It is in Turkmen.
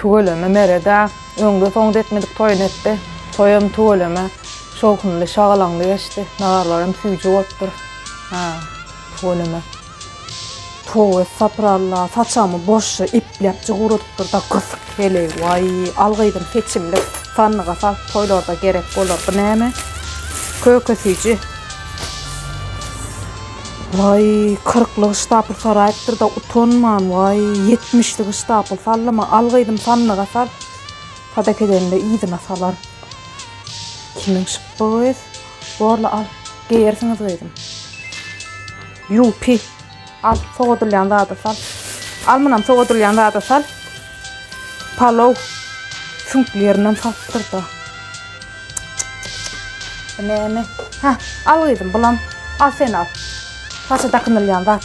Tüweleme Mered-ä öňde-soňda etmedik toýuny etdi. Toýam tüweleme şowhunly, şagalaňly geçdi. Naharlaram süýji bolupdyr. Hä, tüweleme. Toba estapyralla, saçagymy boşja epläpje guradypdyr-da, gysyk heleý, waý, al gyzym seçimlik, sandyga sal, toýlarda gerek bolar. Bu näme? Köke süýji. Waý, kyrklyk ştapl saraýypdyr-da, utanman, waý, ýetmişlik ştapl sallama, al gyzym sandyga sal. Sadaka edende yzyna salar. Kimiň şypby gyz? Borla al, geýersiňiz gyzym. Ýupi. Al, sowadylýan zada sal. Al munam sowadylýan zada sal. Palow. Süňkli ýerinden salypdyr-da. Bu näme? Hä, al gyzym, bulam. Al sen al. Saça dakynylýan zat.